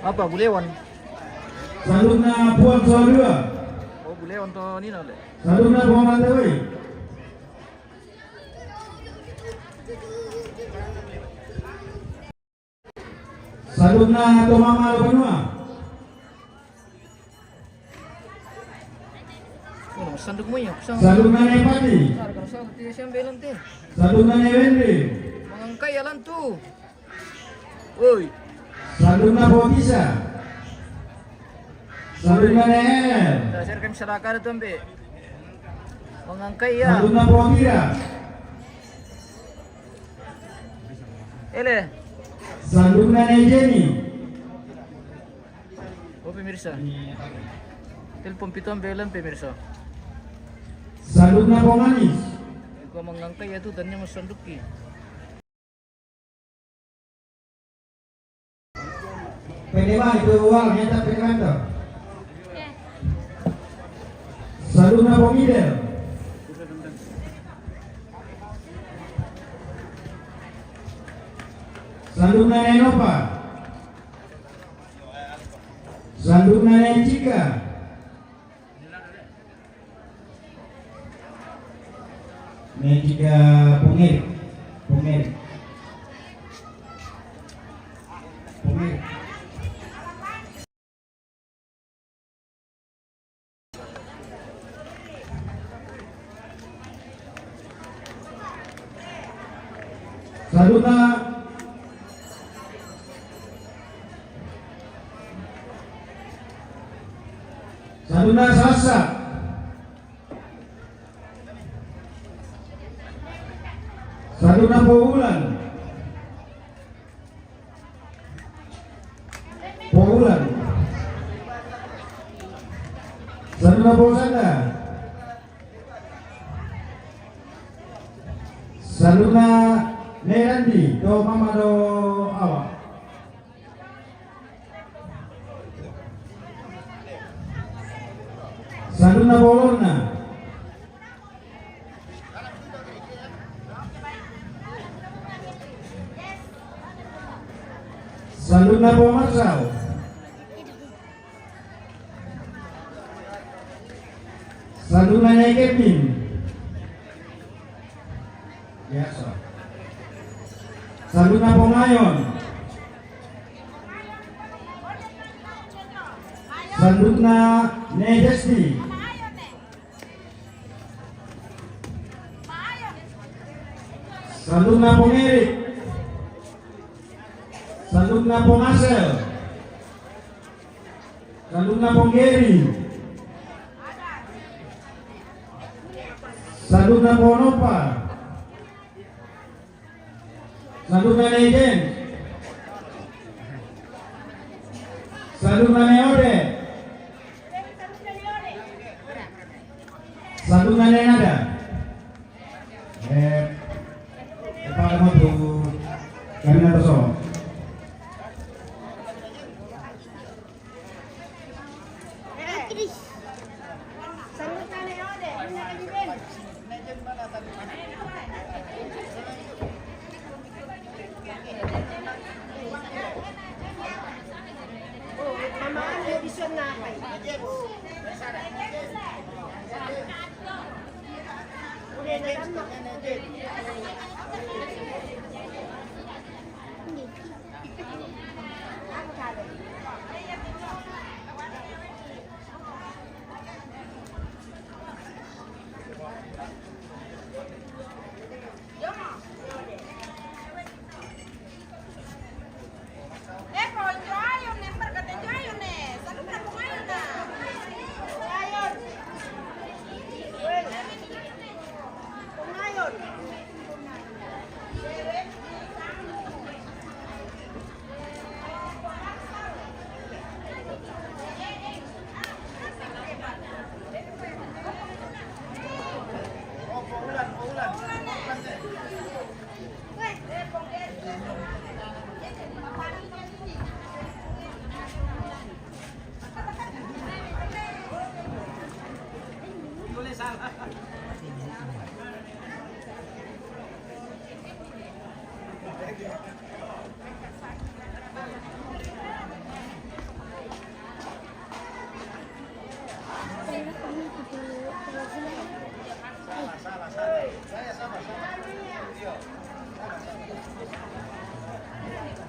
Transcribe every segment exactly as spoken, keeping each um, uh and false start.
Apa, Bulewan? Sandukna Puang Soa dua. Oh, Bulewan to nina le. Sandukna Puang Lantewei. Sandukna Tomama Lobanua. Oh, sanduk mo yun. Sandukna Nepati. Sandukna Newende. Mangangkai alantu. Oi. Sandukna Potisa. Sandukna Neel. Dasar kami salakar itu ambe. Mangangkai ya. Sandukna Potira. Ele. Sandukna Nejeni. Oh, pemirsa. Telepon piton belan, pemirsa. Sandukna Ponganis. Gua mangangkai ya tuh, tanya mau sanduki. Peneman itu uang, nyata peneman tuh. Sandukna Pongidel. Sandukna Nenopa. Sandukna Necika. Meja Pungir. Pungir. Pungir. Sandukna. Sandukna Sasa. Sandukna Poulan. Poulan. Sandukna Pousanda. Sandukna Nerandi, to mama do awa. Sandukna Bolonna. Sandukna Pomarsau. Sandukna Nyai Kevin. Biasa. Sandukna Pongayon. Sandukna Nyai Desti. Sandukna Pongerik. Sandukna Pongasel. Sandukna Ponggeri. Sandukna Ponopa. Sandukna Nejen. Sandukna Neode. Sandukna Nenada. Eh, Epa mo tu kami na paso.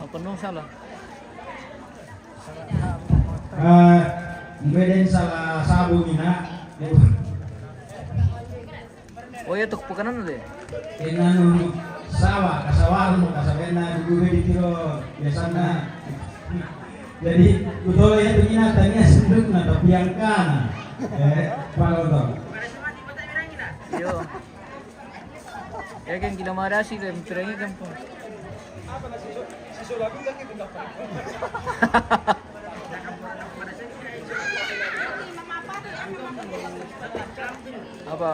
Penuh salah. Eh, beden salah sabung ina. Oh ya, tuh pekanan deh. Inanu sawa, kasawahan, kasabenna dulu di kiro biasana. Jadi betul ya, begini tanya senduk na tapi yang kan. Eh, kalau tahu. Yo. Ya kan kita marasi dan pirangi kan pun. Apa?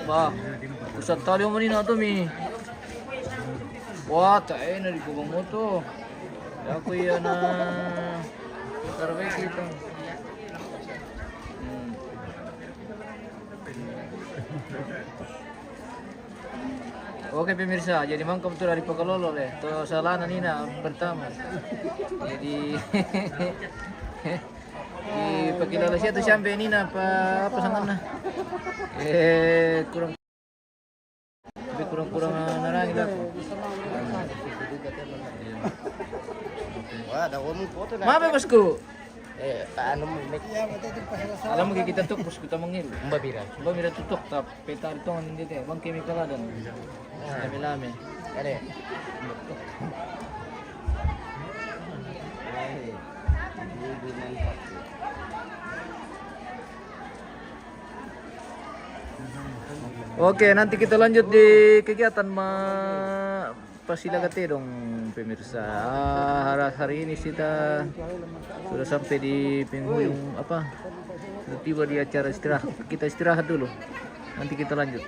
Bah, pusat tali omonina tu mi. Wah, tak enak di kubang moto. Aku ya na. Karena kita. Hmm. Oke pemirsa, jadi mangkam tu dari Pakalolo le. To salana nina pertama. Jadi di Pakalolo sia tu sampai nina apa apa sanganna. Eh kurang kurang-kurang narangi lah. Wah, ada kamu foto. Mabe bosku. Eh, anu mek. Alam kita tuh bosku tamangin. Mbak Bira. Mbak Bira tuh tuh tap petar tuh nanti deh. Bang kami kaladan. Lame-lame. Kare. Oke, nanti kita lanjut di kegiatan ma Pasila Gatedong, pemirsa. Ah, hari, hari ini kita sudah sampai di penghujung apa? Sudah tiba di acara istirahat. Kita istirahat dulu. Nanti kita lanjut.